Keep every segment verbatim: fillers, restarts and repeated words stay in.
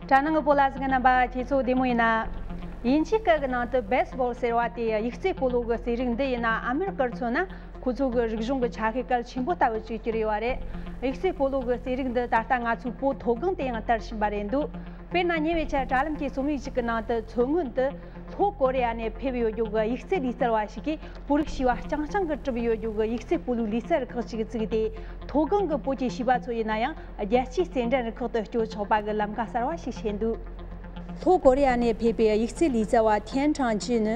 དྲ་ནང་གི་སྤོ་ལགས་ཟིག་རྣམ་པ་ཁྱེད་ཚོ་བདེ་མོ་ཡིན་ན། དབྱིན་ཇིའི་སྐད་གི་ནང་དུ་བེ་སི་བོལ་ཟེར་བ་དེ་ཡིག་རྩིས་སྤོ་ལོ་གི་རྩེད་རིགས་འདི་ཡིན་ན། ཨ་མེ་རི་ཀར་མཚོན་ན་ཁོ་ཚོ་གི་རིག་གཞུང་གི་ཆ་ཤས་གལ་ཆེན་པོ་ལྟ་བུ་ཅིག་གྱུར་ཡོད་པ་རེད། ཡིག་རྩིས་སྤོ་ལོ་གི་རྩེད་རིགས་འདི་ད་ལྟ་ང་ཚོའི་བོད་མཐོ་སྒང་དུ་ཡང་དར་བཞིན་པ་རེད་འདུག་དཔེར་ན་ཉེ་བའི་ཆར་དྲ་ལམ་གྱི་རྩོམ་ཡིག་ཅིག་གི་ནང་དུ་མཚོ་སྔོན་དུ་ལྷོ་ཀོ་རི་ཡ་ནས་ཕེབས་ཡོད་རྒྱུ་གི་ཡིག་རྩིས་ལུས་རྩལ་བ་ཞིག་གིས་བོད་རིགས་བྱིས་པ་རྐྱང་རྐྱང་གིས་གྲུབ་ཡོད་རྒྱུ་གི་ཡིག་རྩིས་སྤོ་ལོའི་ལུས་རྩལ་རུ་ཁག་ཅིག་བཙུགས་ཏེ། མཐོ་སྒང་གི་བོད་ཀྱི་བྱིས་པ་ཚོ་ཡིན་ན་ཡང་རྒྱལ་སྤྱིའི་རྩེད་འགྲན་རུ་ཁག་ཏུ་སྐྱོད་ཆོག་པ་གི་ལམ་ཁ་གསར་བ་ཞིག་བྱས་འདུག་ལྷོ་ཀོ་རི་ཡ་ནས་ཕེབས་པའི་ཡིག་རྩིས་ལུས་རྩལ་བ་ཐེན་ཁྲང་ཅི་ནི་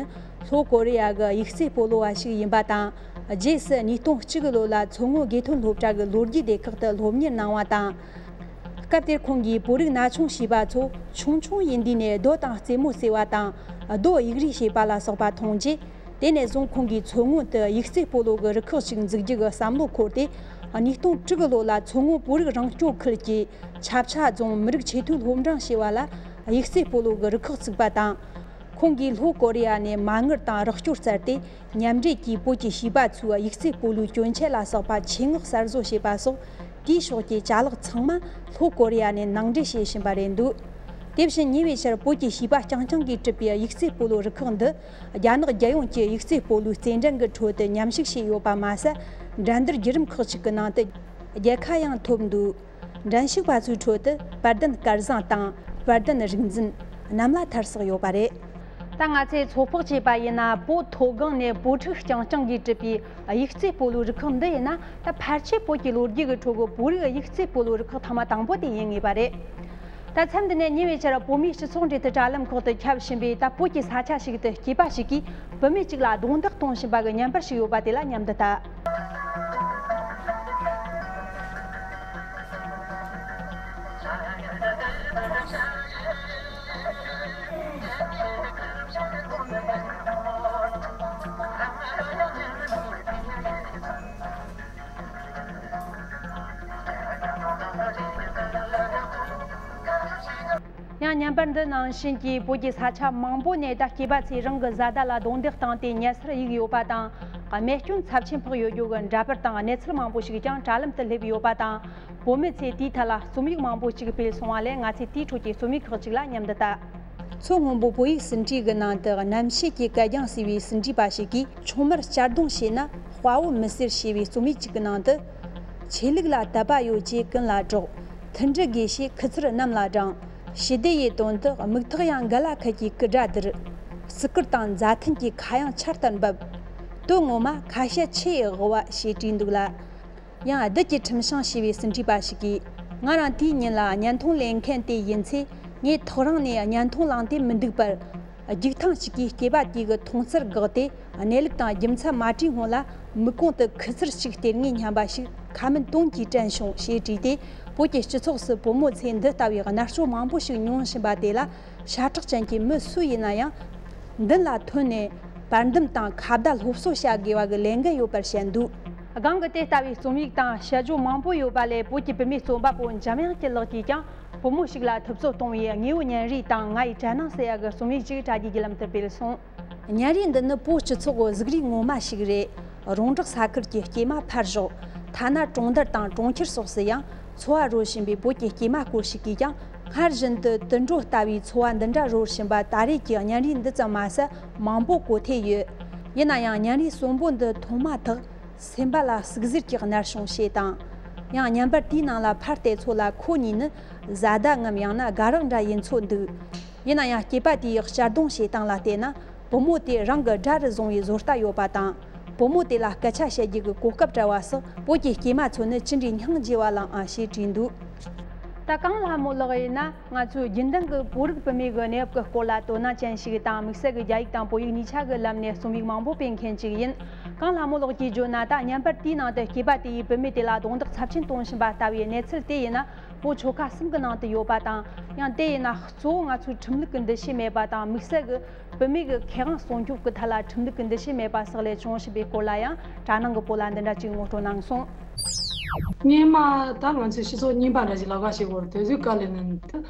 ལྷོ་ཀོ་རི་ཡ་གི་ཡིག་རྩིས་སྤོ་ལོ་བ་ཞིག་ཡིན་པ་དང་། རྗེས་སུ་ཉིས་སྟོང་གཅིག་གི་ལོ་ལ་མཚོ་སྔོན་དགེ་ཐོན་སློབ་གྲྭ་གི་ལོ་རྒྱུས་སྡེ་ཁག་ཏུ་སློབ་གཉེར་གནང་བ་དང་། སྐབས་དེར་ཁོང་གིས་བོད་རིགས་ན་ཆུང་བྱིས་པ་ཚོ་ཆུང་ཆུང་ཡིན་དུས་ནས་རྡོ་དང་རྩེད་མོ་རྩེ་བ་དང་། རྡོ་ཡིག་རིས་བྱེད་པ་ལ་སོགས་པ་མཐོང་རྗེས། དེ་ནས་བཟུང་ཁོང་གིས་མཚོ་སྔོན་དུ་ཡིག་རྩིས་སྤོ་ལོ་གི་རུ་ཁག་ཅིག་འཛུགས་རྒྱུ་གི་བསམ་བློ་འཁོར་ཏེ། ཉིས་སྟོང་དྲུག་གི་ལོ་ལ་མཚོ་སྔོན་བོད་རིགས་རང་སྐྱོང་ཁུལ་གྱི་ཆབ་ཆ་རྫོང་མི་རིགས་ཆེས་མཐོའི་སློབ་འབྲིང་ཞེས་པ་ལ་ཡིག་རྩིས་སྤོ་ལོ་གི་རུ་ཁག་བཙུགས་པ་དང་། ཁོང་གིས་ལྷོ་ཀོ་རི་ཡ་ནས་མ་དངུལ་དང་རོགས་སྐྱོར་བཙལ་ཏེ། མཉམ་འབྲེལ་གྱིས་བོད་ཀྱི་བྱིས་པ་ཚོའི་ཡིག་རྩིས་སྤོ་ལོའི་གྱོན་ཆས་ལ་སོགས་པ་ཆེད་མངགས་གསར་བཟོ་བྱས་པ་སོགས། དེའི་ཕྱོགས་ཀྱི་ཅ་ལག་ཚང་མ་ལྷོ་ཀོ་རི་ཡ་ནས་ནང་འདྲེན་བྱེད་བཞིན་པ་རེད་འདུག་དེ་བཞིན་ཉེ་བའི་ཆར་བོད་ཀྱི་བྱིས་པ་རྐྱང་རྐྱང་གིས་གྲུབ་པའི་ཡིག་རྩིས་སྤོ་ལོ་རུ་ཁག་འདི། རྒྱ་ནག་རྒྱལ་ཡོངས་ཀྱི་ཡིག་རྩིས་སྤོ་ལོའི་རྩེད་འགྲན་གྱི་ཁྲོད་དུ་མཉམ་ཞུགས་བྱས་ཡོད་པ་མ་ཟད། འགྲན་བསྡུར་བརྒྱུད་རིམ་ཁག་ཅིག་གི་ནང་དུ་རྒྱལ་ཁ་ཡང་ཐོབ་འདུག་འགྲན་ཞུགས་པ་ཚོའི་ཁྲོད་དུ་དཔལ་ལྡན་སྐལ་བཟང་དང་དཔལ་ལྡན་རིག་འཛིན། གནམ་ལ་ཐར་སོགས་ཡོད་པ་རེད། ད་ང་ཚོས་ཚོད་དཔག་བྱས་པ་ཡིན་ན། བོད་མཐོ་སྒང་ནས་བོད་ཕྲུག་རྐྱང་རྐྱང་གིས་གྲུབ་པའི་ཡིག་རྩིས་སྤོ་ལོའི་རུ་ཁག་འདི་ཡིན་ན། ད་ཕལ་ཆེར་བོད་ཀྱི་ལོ་རྒྱུས་ཀྱི་ཁྲོད་ཀྱི་བོད་རིགས་ཡིག་རྩིས་སྤོ་ལོའི་རུ་ཁག་ཐེངས་མ་དང་པོ་དེ་ཡིན་ངེས་པ་རེད། ད་མཚམས་འདི་ནས་ཉེ་བའི་ཆར་བོད་མིའི་སྤྱི་ཚོགས་འབྲེལ་མཐུད་དྲ་ལམ་ཁག་ཏུ་ཁྱབ་བཞིན་པའི། ད་བོད་ཀྱི་ས་ཆ་ཞིག་ཏུ་སྐྱེས་པ་ཞིག་གིས་བུད་མེད་ཅིག་ལ་རྡུང་རྡེག་གཏོང་བཞིན་པ་གི་བརྙན་པར་ཞིག་ཡོད་པ་དེ་ལ་མཉམ་དུ་ལྟ། ཡང་བརྙན་པར་འདི་ནང་བཞིན་གྱི་བོད་ཀྱི་ས་ཆ་མང་པོ་ནས་ད་སྐྱེས་པ་ཚོས་རང་གི་བཟའ་ཟླ་ལ་རྡུང་རྡེག་བཏང་སྟེ་ཉལ་སར་གཡུགས་ཡོད་པ་དང་། རྨས་སྐྱོན་ཚབས་ཆེན་ཕོག་ཡོད་རྒྱུ་གི་འདྲ་པར་དང་གནས་ཚུལ་མང་པོ་ཞིག་ཀྱང་དྲ་ལམ་དུ་སླེབས་ཡོད་པ་དང་། བོད་མི་ཚོས་དེའི་ཐད་ལ་རྩོམ་ཡིག་མང་པོ་ཞིག་སྤེལ་སོང་བ་ལས། ང་ཚོས་དེའི་ཁྲོད་ཀྱི་རྩོམ་ཡིག་ཁག་ཅིག་ལ་མཉམ་དུ་ལྟ། མཚོ་སྔོན་པོའི་བོད་ཡིག་ཟིན་བྲིས་ཀྱི་ནང་དུ། རྣམ་ཤེས་ཀྱི་གད་རྒྱངས་ཟེར་བའི་ཟིན་བྲིས་པ་ཞིག་གིས། ཆུང་མར་གཅར་རྡུང་བྱས་ན་དཔའ་བོ་མི་ཟེར་ཞེས་པའི་རྩོམ་ཡིག་ཅིག་གི་ནང་དུ། ཆོས་ལུགས་ལ་དད་པ་ཡོད་ཅེས་ཀུན་ལ་སྒྲོག་མཐུན་སྒྲིལ་དགོས་ཞེས་ཁུ་ཚུར་གནམ་ལ་བསྒྲེངས། ཞི་བདེ་ཡི་དོན་དུ་མིག་ཐག་ཡང་འགལ་ལ་ཁད་ཀྱི་སྐུ་དགྲ་བསྡུར། བརྩི་བཀུར་དང་མཛའ་མཐུན་གྱི་ཁ་གཡང་འཕྱར་ལྟར་འབབ། དོན་ངོ་མ་ཁ་ཤས་ཆེ་ཡི་དབུ་བ་ཞེས་བྲིས་འདུག་ལ། ཡང་བདུད་ཀྱི་ཁྲིམས་བྱང་ཞེས་པའི་ཟིན་བྲིས་པ་ཞིག་གིས། ང་རང་དེའི་ཉིན་ལ་བརྙན་ཐུང་ལེན་མཁན་དེ་ཡིན་ཚེ། ངས་ཐག་རིང་ནས་བརྙན་ཐུང་བླངས་ཏེ་མི་འདུག་པར། རྒྱུག་ཐང་གཅིག་གིས་སྐྱེས་པ་དེའི་གི་མཐོང་ཚུལ་དགག་སྟེ། གནས་ལུགས་དང་རྒྱུ་མཚན་མ་བྲིས་སྔོན་ལ་མིག་གོང་དུ་ཁུ་ཚུར་གཅིག་སྟེར་ངེས་སྙམ་པ་ཞིག་ཁ་སྨོན་དོན་གྱིས་དྲན་བྱུང་ཞེས་བྲིས་ཏེ། བོད་ཀྱི་སྤྱི་ཚོགས་སུ་བུ་མོ་ཚོས་འདི་ལྟ་བུའི་མནར་གཅོད་མང་པོ་ཞིག་མྱོང་བཞིན་པ་དེ་ལ། ཤ་ཁྲག་ཅན་གྱི་མི་སུ་ཡིན་ན་ཡང་། མདུན་ལ་ཐོན་ནས་དཔའ་འདུམ་དང་ཁ་བརྡ་སློབ་གསོ་བྱ་དགོས་པ་གི་ལས་འགན་ཡོད་པར་བཤད་འདུག་སྒང་གི་དེ་ལྟ་བུའི་རྩོམ་ཡིག་དང་དཔྱད་བརྗོད་མང་པོ་ཡོད་པ་ལས། བོད་ཀྱི་བུད་མེད་རྩོམ་པ་པོ་འཇམ་དབྱངས་སྐྱིད་ལགས་ཀྱིས་ཀྱང་བུ་མོ་ཞིག་ལ་ཐུབ་ཚོད་གཏོང་བའི་དངོས་པོ་བརྙན་རིས་དང་ང་ཡི་དྲན་སྣང་ཟེར་ཡག་གི་རྩོམ་ཡིག་ཅིག་དྲ་རྒྱའི་བརྒྱུད་ལམ་དུ་སྤེལ་སོང་། བརྙན་རིས་འདི་ནི་བོད་སྤྱི་ཚོགས་གཟུགས་རིས་ངོ་མ་ཞིག་རེད། རོང་འབྲོག་ས་ཁུལ་གྱི་སྐྱེས་མ་ཕར་ཞོག་ཐ་ན་གྲོང་རྡལ་དང་གྲོང་ཁྱེར་སོགས་སུ་ཡང་འཚོ་བ་རོལ་བཞིན་པའི་བོད་ཀྱི་སྐྱེས་མ་སྐོར་ཞིག་གིས་ཀྱང་སྔར་བཞིན་དུ་དུད་འགྲོ་ལྟ་བུའི་འཚོ་བ་འདི་འདྲ་རོལ་བཞིན་པ། ད་རེས་ཀྱི་བརྙན་རིས་འདི་ཙམ་མ་ཟད་མང་པོ་གོ་ཐོས་ཡོད། ཡིན་ན་ཡང་བརྙན་རིས་གསོན་པོ་འདི་མཐོང་མ་ཐག་སེམས་པ་ལ་ཟུག་གཟེར་གྱིས་མནར་བྱུང་ཞེས་དང་། ཡང་བརྙན་པར་དེའི་ནང་ལ་ཕར་བལྟས་ཚོད་ལ་ཁོ་གཉིས་ནི་བཟའ་ཟླ་ངམ་ཡང་ན་དགའ་རོགས་འདྲ་ཡིན་ཚོད་འདུག་ཡིན་ན་ཡང་སྐྱེས་པ་དེའི་གཅར་རྡུང་བྱེད་སྟངས་ལ་བལྟས་ན། བུ་མོ་དེ་རང་གི་དགྲ་རུ་བཟུང་བའི་བཟོ་ལྟ་ཡོད་པ་དང་། བུ་མོ་དེ་ལ་སྐད་ཆ་བཤད་རྒྱུ་གི་གོ་སྐབས་བྲལ་བ་སོགས། བོད་ཀྱི་སྐྱེས་མ་ཚོ་ནི་ཅི་འདྲའི་སྙིང་རྗེ་བ་ལའང་ཞེས་བྲིས་འདུག་ད་གངས་ལྷ་མོ་ལགས་ཡིན་ན། ང་ཚོའི་རྒྱུན་ལྡན་གྱི་བོད་རིགས་བུད་མེད་ཀྱི་གནས་བབ་ཀྱི་སྐོར་ལ་དོ་སྣང་ཅན་ཞིག་དང་། དམིགས་བསལ་གྱི་རྒྱ་ཡིག་དང་བོད་ཡིག་གཉིས་ཆ་གི་ལམ་ནས་རྩོམ་ཡིག་མང་པོ་སྤེལ་མཁན་ཞིག་ཡིན། གངས་ལྷ་མོ་ལགས་ཀྱིས་བརྗོད་ན། ད་བརྙན་པར་དེའི་ནང་དུ་སྐྱེས་པ་དེ་ཡིས་བུད་མེད་དེ་ལ་རྡུང་རྡེག་ཚབས་ཆེན་གཏོང་བཞིན་པ་ལྟ་བུའི་གནས་ཚུལ་དེ་ཡིན་ན། བོད་ཆོལ་ཁ་གསུམ་གྱི་ནང་དུ་ཡོད་པ་དང་། ཡང་དེ་ཡིན་ན་གཙོ་བོ་ང་ཚོའི་ཁྲིམས་ལུགས་ཀྱི་འདུ་ཤེས་མེད་པ་དང་། དམིགས་བསལ་གྱི་བུད་མེད་ཀྱི་ཁེ་དབང་སྲུང་སྐྱོབ་ཀྱི་ཐད་ལ་ཁྲིམས་ལུགས་ཀྱི་འདུ་ཤེས་མེད་པ་སོགས་ལས་བྱུང་བཞིན་པའི་སྐོར་ལ་ཡང་དྲ་ནང་གི་སྤོ་ལགས་འདི་འདྲ་ཅིག་ངོ་སྤྲོད་གནང་སོང་། སྔོན་མ་ད་ང་ཚོའི་སྤྱི་ཚོགས་རྙིང་པ་འདྲ་ཞིག་ལབ་དགོས་ཞེས་པ་རེད། དེ་ཚོའི་སྐབས་ལ་ནི་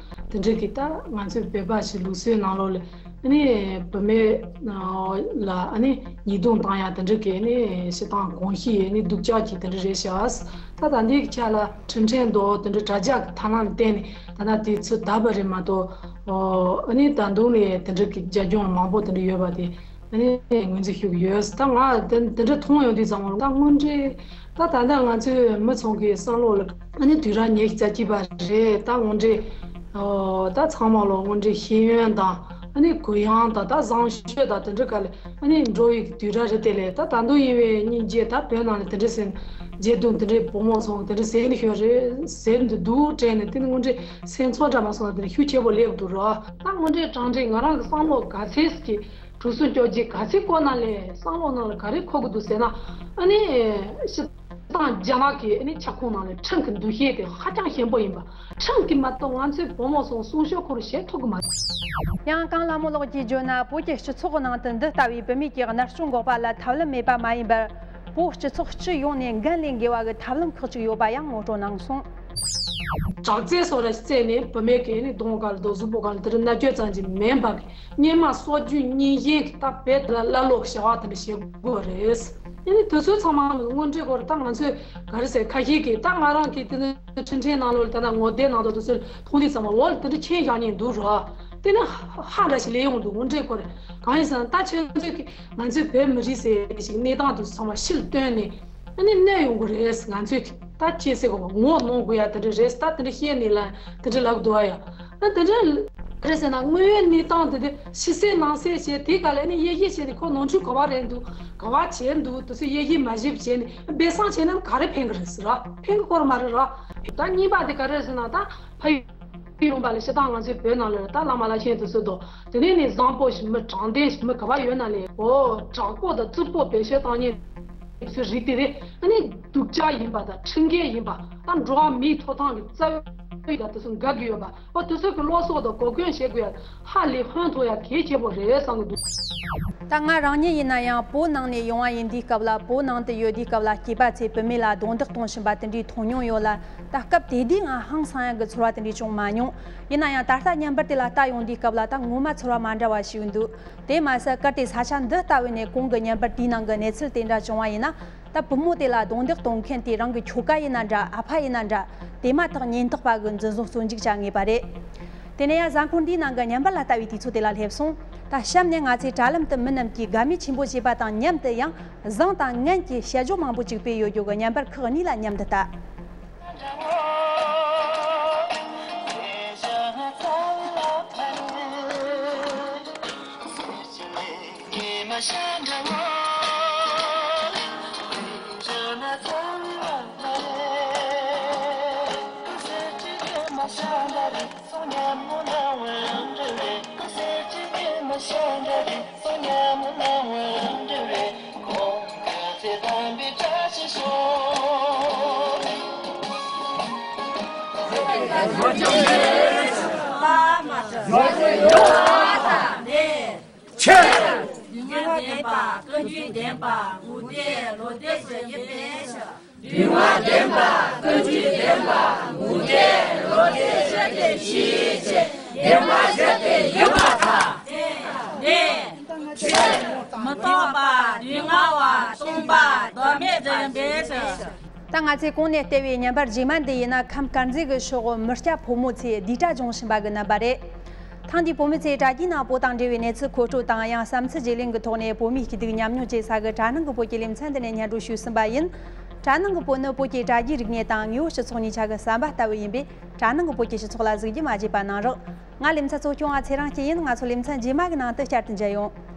དེ་འདྲ་གི་ད་ང་ཚོའི་བོད་པ་ཞིག་ལུགས་སྲོལ་ནང་ལོགས་ལ་ཨ་ནི་བུད་མེད་ལ་ཨ་ནི་ཉེས་རྡུང་བཏང་ཡ་དེ་འདྲ་གི་ཨ་ནི་བྱེད་སྟངས་གོམས་གཤིས་ཨ་ནི་སྡུག་ཅག་གི་དེ་འདྲ་རེད་ཤག་ད་ད་འདིའི་ཆ་ལ་ཁྲིམས་ཁྲིམས་དོ་དེ་འདྲ་དྲ་རྒྱ་གི་ཐབས་ལམ་བརྟེན་ནས་ད་ལྟ་དུས་ཚོད་ད་བར་རེད་མ་གཏོགས། ཨོ་ཨ་ནི་ད་དུང་ནས་དེ་འདྲ་གི་རྒྱབ་ལྗོངས་མང་པོ་དེ་འདྲ་ཡོད་པ་དེ་ཨ་ནི་ངོས་འཛིན་ཞུ་གི་ཡོད། ད་ང་དེ་དེ་འདྲ་མཐོང་ཡོང་དུས་ཙམ་པ་ད་དངོས་འབྲེལ་ད་ད་ལྟ་ང་ཚོའི་མི་ཚང་གི་བསམ་བློ་ལ་ཨ་ནི་དུས་རབས་ཉི་ཤུ་རྩ་གཅིག་པ་རེད། ད་དངོས་འབྲེལ་ཨོ་ད་ཚང་མ་ལོ་དངོས་འབྲེལ་ཤེས་ཡོན་དང་ཨ་ནི་གུ་ཡངས་དང་ད་བཟང་སྤྱོད་དང་དེ་འདྲ་ག་ལ། ཨ་ནི་འགྲོ་བའི་དུས་རབས་རེད་དེ་ལས་ད་ད་དུང་ཡིན་པའི་སྙིང་རྗེ། ད་བོད་ནང་ནས་དེ་འདྲ་ཟེར་མཇལ་དུས་དེ་འདྲའི་བུ་མོ་ཚོ་དེ་འདྲ་ཟེར་ནས་ཤོར་རེད་ཟེར་འདུག་འདུག་དྲན་ནས་དེ་ནི་དངོས་འབྲེལ་སེམས་ཚོར་འདྲ་མ་སོང་ན་དེ་འདྲ་ཤུགས་ཆེ་པོ་སླེབས་འདུག་རོ། ད་དངོས་འབྲེལ་དྲང་འབྲེལ་ང་རང་གི་བསམ་བློ་ག་ཚད་ཀྱི་གྲུ་གཟིངས་སྐྱོར་རྒྱུ་ག་ཚད་བསྐོར་ན་ལས་བསམ་བློ་ནང་ལ་ག་རེ་འཁོར་གི་འདུག་ཟེར་ན། ཨ་ནི་ཤི་དང་རྒྱ་ནག་གི་ཨ་ནི་ཁྱབ་ཁོངས་ནང་ལ་ཁྲིམས་ཀྱི་འདུ་ཤེས་དེ་ཧ་ཅང་ཞན་པོ་ཡིན་པ། ཁྲིམས་ཀྱིས་མ་གཏོགས་ང་ཚོའི་བུ་མོ་ཚོ་སྲུང་སྐྱོབ་སྐོར་བྱེད་ཐུབ་ཀྱི་མ་རེད། ཡང་གངས་ལྷ་མོ་ལགས་ཀྱིས་བརྗོད་ན། བོད་ཀྱི་སྤྱི་ཚོགས་ནང་དུ་འདི་ལྟ་བུའི་བུད་མེད་ཀྱི་གནར་གཅོད་འགོག་པ་ལ་ཐབས་ལམ་མེད་པ་མ་ཡིན་པར། བོད་སྤྱི་ཚོགས་སྤྱི་ཡོངས་ནས་འགན་ལེན་དགོས་པ་གི་ཐབས་ལམ་ཁག་ཅིག་ཡོད་པ་ཡང་ངོ་སྤྲོད་གནང་སོང་། དྲག་རྩལ་སོགས་ལ་བརྩིས་ནས་བུད་མེད་ཀྱི་ནི་གདོང་དཀར་རྡོ་གཟུགས་པོ་གང་ལ་དེ་རུ་མནར་གཅོད་ཙམ་གྱིས་མིན་པ་གི་སྔོན་མ་སྲོལ་རྒྱུན་རྙིང་ཞེན་གྱི་ད་བོད་ལ་ཀླ་ཀློ་བྱ་བ་དེ་འདྲ་བྱེད་དགོས་རེད། ཨ་ནི་དེ་ཚོའི་ཚང་མ་དངོས་འབྲེལ་སྐོར་ད་ང་ཚོས་ག་རེ་ཟེར། ཁ་ཤས་ཀྱིས་ད་ང་རང་གིས་དེ་ནི་འཕྲིན་ཕྲན་ནང་ལོགས་ལ་ད་ལྟ་ངོ་དེབ་ནང་དུ་དེ་ཚོའི་མཐོང་དུས་ཙམ་པ་འོ་དེ་འདྲ་མཁྱེན་བཞག་མཁན་འདུག་རོ། དེ་ནི་ཧ་འདྲ་ཞིག་སླེབས་ཡོང་འདུག་དངོས་འབྲེལ་སྐོར་གང་ཡིན་ཟེར་ན། ད་ཁྱེད་ཚོས་ཀྱིས་ང་ཚོའི་བོད་མི་རིགས་ཟེར་ཞིག་གནས་སྟངས་དེ་ཚོ་ཚང་མ་ཕྱིར་བཏོན་ནས་ཨ་ནི་གནས་ཡོང་གི་རེད། ང་ཚོས་ཀྱིས་ད་ཁྱེད་ཟེར་གོ་ངོ་གནོང་དགོས་ཡ་དེ་འདྲ་རེད། ད་དེ་འདྲ་བཤད་ནས་ལ་དེ་འདྲ་ལབ་འདུག་ཨ་ཡ། ཨ་དེ་འདྲ་རེད་ཟེར་ན་དངོས་ཡོད་གནས་སྟངས་དེ་དེ་ཕྱི་གསལ་ནང་གསལ་བྱས་དེ་ག་ལ་ནི་དབྱེ་ཞིབ་བྱས་ནས་ཁོ་ནོར་འཁྲུལ་ག་བ་རེད་འདུག་ག་བ་བྱས་འདུག་དེ་ཚོ་དབྱེ་ཞིབ་མ་ཞིབ་བྱས་ནས་སྦས་གསང་བྱས་ན་ག་རེ་ཕན་གི་རེད་ཟེར་ར། ཕན་གི་སྐོར་མ་རེད་ར། ད་གཉིས་པ་དེ་ག་རེ་ཟེར་ན་ད་ཕ་ཡུལ་ཡོང་པ་ལ་སྤྱིར་བཏང་ང་ཚོའི་བོད་ནང་ལ་ད་བླ་མ་བླ་ཆེན་དེ་ཚོ་དང་དེ་ནས་ནི་བཟང་པོ་ཞིག་མི་དྲང་བདེན་ཞིག་མི་ག་བ་ཡོད་ན་ལས་ཨོ་དྲག་པོ་དང་རྩུབ་པོ་བེད་སྤྱོད་བཏང་མཁན་ཚོའི་རིགས་དེ་རེད། ཨ་ནི་སྡུག་ཅག་ཡིན་པ་དང་ཁྲིམས་འགལ་ཡིན་པ་དང་འགྲོ་བ་མིའི་ཐོབ་ཐང་གི་རྩ་བའི་དང་དེ་ཚོ་འགལ་གྱི་ཡོད་པ། ཨོ་དེ་ཚོ་གི་སློབ་གསོ་དང་གོ་སྐོན་བྱེད་དགོས་ཡ་ཧ་ལས་ཧོན་ཐོག་ཡ་གལ་ཆེ་པོ་རེད་བསམ་གི་འདུག་ད་ང་རང་ཉིད་ཡིན་ན་ཡང་བོད་ནང་ནས་ཡོང་བ་ཡིན་དུས་སྐབས་ལ། བོད་ནང་དུ་ཡོད་དུས་སྐབས་ལ་སྐྱེས་པ་ཚོས་བུད་མེད་ལ་རྡུང་རྡེག་གཏོང་བཞིན་པ་དེ་འདྲའི་མཐོང་མྱོང་ཡོད་ལ། ད་སྐབས་དེ་དུས་ང་ཧང་སང་ཡ་གི་ཚོར་བ་དེ་འདྲའི་བྱུང་མ་མྱོང་། ཡིན་ན་ཡང་ད་ལྟ་བརྙན་པར་དེ་ལ་ལྟ་ཡོང་དུས་སྐབས་ལ་ད་ངོ་མ་ཚོར་བ་མ་འདྲ་བ་ཞིག་འདུག་དེ་མ་ཟད་གལ་ཏེ་ས་ཆ་འདི་ལྟ་བུ་ནས་གོང་གི་བརྙན་པར་དེའི་ནང་གི་གནས་ཚུལ་དེ་འདྲ་བྱུང་བ་ཡིན་ན། ད་བུ་མོ་དེ་ལ་རྡུང་རྡེག་གཏོང་མཁན་དེ་རང་གི་ཁྱོ་ག་ཡིན་ན་འདྲ། ཨ་ཕ་ཡིན་ན་འདྲ། དེ་མ་ཐག་ཉེན་རྟོག་པ་གི་འཛིན་བཟུང་བཙོན་འཇུག་བྱ་ངེས་པ་རེད། དེ་ནས་ཡང་གཟའ་འཁོར་འདིའི་ནང་གི་བརྙན་པར་ལ་ལྟ་བའི་དུས་ཚོད་དེ་ལ་སླེབས་སོང་། ད་གཤམ་ནས་ང་ཚོས་དྲ་ལམ་དུ་མི་རྣམས་ཀྱིས་དགའ་མོས་ཆེན་པོ་བྱས་པ་དང་མཉམ་དུ་ཡང་བཟང་དང་ངན་གྱི་དཔྱད་བརྗོད་མང་པོ་ཅིག་སྤེལ་ཡོད་རྒྱུ་གི་བརྙན་པར་ཁག་གཉིས་ལ་མཉམ་དུ་ལྟ། ཆེ། ལྡན་པ་ཀུན་སྤྱོད་ལྡན་པ་མུ་སྟེགས་ལོ་ལྟར་ཞལ་གྱིས་བསྟན་ཤིང་། ད་ང་ཚོས་གོང་ནས་བལྟས་པའི་བརྙན་པར་རྗེས་མ་འདི་ཡིན་ན། ཁམས་དཀར་མཛེས་ཀྱི་ཕྱོགས་མུར་སྐྱ་ཕོ་མོ་ཚོས་ལྡུམ་ར་སྦྱོང་བཞིན་པ་གི་རྣམ་པ་རེད། ཐེངས་འདིའི་བོད་མི་ཚོས་དྲ་རྒྱའི་ནང་བོད་དང་འབྲེལ་བའི་གནས་ཚུལ་མཁོ་སྤྲོད་དང་། ཡང་བསམ་ཚུལ་བརྗེ་ལེན་གྱི་ཐོག་ནས་བོད་མིའི་སྐྱིད་སྡུག་མཉམ་མྱོང་བྱེད་ས་གི་དྲ་ནང་གི་བོད་ཀྱི་ལེ་ཚན་འདི་ནས་སྙན་སྒྲོན་ཞུས་ཟིན་པ་ཡིན། དྲ་ནང་གི་བོད་ནི་བོད་ཀྱི་དྲ་རྒྱའི་རིག་གནས་དང་དངོས་ཡོད་སྤྱི་ཚོགས་གཉིས་ཆ་གི་ཟམ་པ་ལྟ་བུ་ཡིན་པས། དྲ་ནང་གི་བོད་ཀྱི་སྤྱི་ཚོགས་ལ་གཟིགས་རྒྱུ་མ་བརྗེད་པ་གནང་རོགས། ང་ལེ་ཚན་གཙོ་སྐྱོང་བ་ཚེ་རིང་སྐྱིད་ཡིན། ང་ཚོ་ལེ་ཚན་རྗེས་མ་གི་ནང་དུ་བསྐྱར་དུ་མཇལ་ཡོང་།